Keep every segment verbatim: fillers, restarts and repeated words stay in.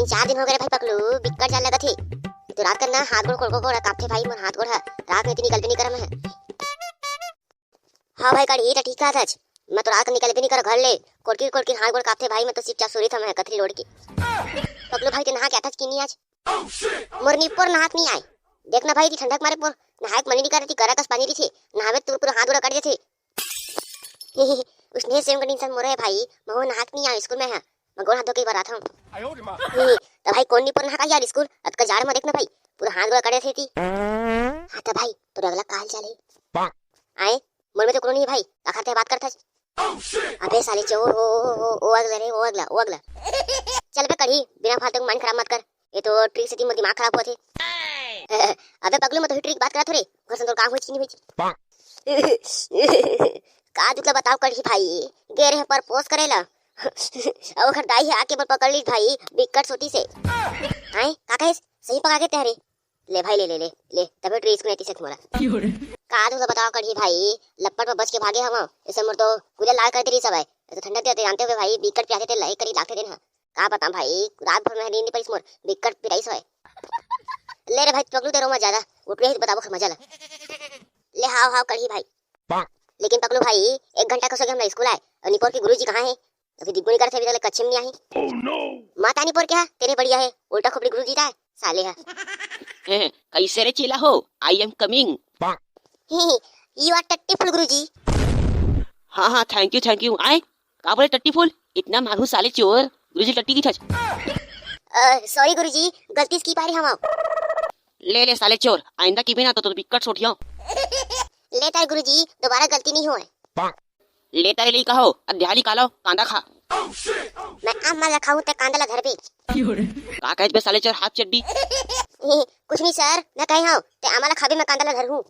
चार दिन हो गए रे भाई पकलू, बिक्कट जाड़ लगत हे। तो रात कर ना हाथ गोड़ कोड़को कोड़ा कांपथे भाई, मोर हाथ गोड़ ह रात में इतनी निकलबे नहीं करम है। हाँ भाई, कड़ही त ठीक कहत हच। मैं तो रात कर निकलबे नहीं कर घर ले, कोड़किर कोड़किर हाथ गोड़ कांपथे भाई, मैं तो चुपचाप सोरी था मैं कथरी लोड़ के। पकलू भाई, ते नहा के आथच कि नहीं आज? मोर निपोर नहाक नहीं आए। देख ना भाई, ती ठंडक मारे पोर नहाए के मन नहीं करे, ती करा कस पानी रहिथे, नहावे तुर पूरा हाथ गोड़ कट देथे। उसने सेम कंडीशन मोरे है भाई, महू नहाक नहीं आए स्कूल में है, मैं गोड़ हाथ धो के ही बरात हूँ। तो भाई कोन निपोर नहाका यार स्कूल, अतका जाड़ में देख ना भाई, पूरा हाथ गोड़ कट देथे ती। हाँ तो भाई, तोर अगला का हाल चाल है? आए, मोर में तो कोनो नहीं भाई, का खातिर बात करथस? अबे साले चोर, ओ, ओ, ओ, ओ अगला रे, ओ अगला, ओ अगला। चल बे कढ़ी, बिना फालतू के mind खराब मत कर। ये तो ट्रिक से ती मोर दिमाग खराब होथे। अबे पगलू, मैं तो ही ट्रिक बात करत हो रे, घर से तोर काम होइच कि नहीं होइच? का दुख ला बताओ कढ़ी भाई, गे रहे परपोज करे ला। अब ओखर दाई हे आके मोर पकड़ ली भाई, बिकट सोटी से। आए, का कहे? सही पका के तहरे। ले भाई, ले, ले, ले, ले, तबे ट्रेस को नहीं से मोला। का तुमला बताओ कढ़ी भाई, लपट में बच के भागे हवं, ऐसे मोर तो कुला लाल कर दे रही सब है। ऐसे ठंडक देते जानते हो भाई, बिकट प्यासे ते लाइक करी लागते दिन हा। का बताऊं भाई, रात भर में नींद नहीं पड़ी मोर, बिकट पिराइस होए। ले रे भाई, पगलू ते रो मत ज्यादा, उठ रही बताबो मजा ला। ले हाव, हाव कढ़ी भाई। लेकिन पगलू भाई, एक घंटा कसो के हमला स्कूल आए, और निपोर के गुरुजी कहाँ है? अभी दिगुनी करथे, अभी तक कच्छे में नहीं आही। माता निपोर के हा, तेरे बढ़िया है, उल्टा खोपड़ी गुरुजी था, साले हा। हैं, कैसे रे चेला हो? I am coming। You are टट्टी फुल गुरुजी। हाँ, हाँ, thank you, thank you। आए, का बोले टट्टी फुल? इतना मारू साले चोर, गुरुजी टट्टी की थच। अ, sorry गुरुजी, गलती से की पारे हम। ले, ले साले चोर, आइंदा की भी ना तो, तो बिकट सोटियो। ले तार गुरुजी, दोबारा गलती नहीं होए। ले तारे लइका हो, अध्याय निकालो, कांदा खा। मैं आम ला खाहूं ते कांदा ला धरबे। का कहत बे साले चोर, हाफ चड्डी? कुछ नहीं सर, मैं कहे हूं ते आमा ला खाबे, मैं कांदा ला धरहूं।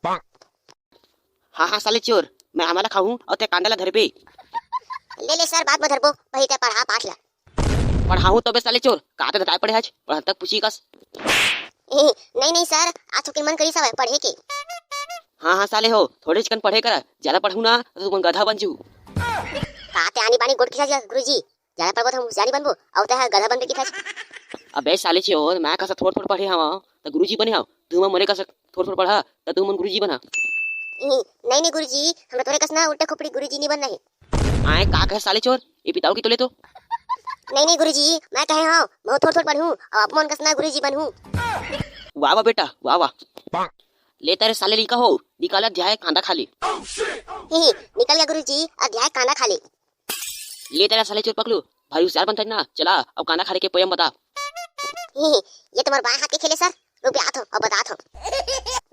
हाँ, हाँ साले चोर, मैं आमा ला खाहूं और ते कांदा ला धरबे। ले ले सर, बाद में धरबो, पहले ते पढ़ा पाठ ला। पढ़ाहूं तो बे साले चोर, का ते धताए पड़े हच, पढ़न तक पूछी कस। नहीं, नहीं सर, आज थोकिन मन करी सब पढ़े के। हाँ, हाँ साले हो, थोड़े चिकन पढ़े करा, ज्यादा पढ़ू ना तो तुमन गधा बन जू। का ते आनी बानी गोड़ किसा गुरुजी, ज्यादा पढ़बो तो हम होशियारी बनबो, अउ ते हा गधा बनबे किथच। अबे साले चोर, मैं कसा थोड़ थोड़ पढ़े हवं, त गुरुजी बने हव, तुमन मोरे कसा थोड़ थोड़ पढ़ा, त तुमन गुरुजी बना। नहीं, नहीं गुरुजी, हमरा तोरे कस ना उल्टा खोपड़ी गुरुजी नहीं बनना है। आए का कहे साले चोर, ये पिताओ की तोले तो। नहीं, नहीं गुरुजी, मैं कहे हूँ, मैं थोड़ थोड़ पढ़ूं, और आप मन कस ना गुरुजी बनूं। वाह वाह बेटा, वाह वाह। ले तारे साले लइका हो, निकाल अध्याय कांदा खा ले। ही, निकल गया गुरुजी, अध्याय कांदा खा ले। ले तारे साले चोर पकलू, भारी होशियार बनता है ना। चला, अब कांदा खा ले के पोयम बता। ही, ये तुम्हारे बाएं हाथ के खेले सर, रुक आत हो और बतात हो।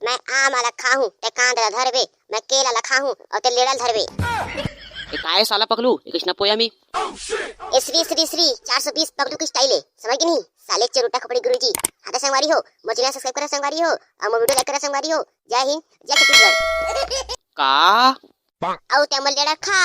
मैं आम ला खाहूं, ते कांदा ला धरबे, मैं केला ला खाहूं और ते लेड़ा ला धरबे। ए काय साला पकलू, ये किसना पोयम ही? ए श्री श्री श्री चार सौ बीस पकलू की स्टाइल है, समझ गए नहीं? साले चोर उल्टा खोपड़ी गुरुजी। हाँ तो संगवारी हो, मोर चैनल सब्सक्राइब करा संगवारी हो, और मोर वीडियो लाइक करा संगवारी हो। जय हिंद, जय छत्तीसगढ़। का? अउ ते मोर लेड़ा खा।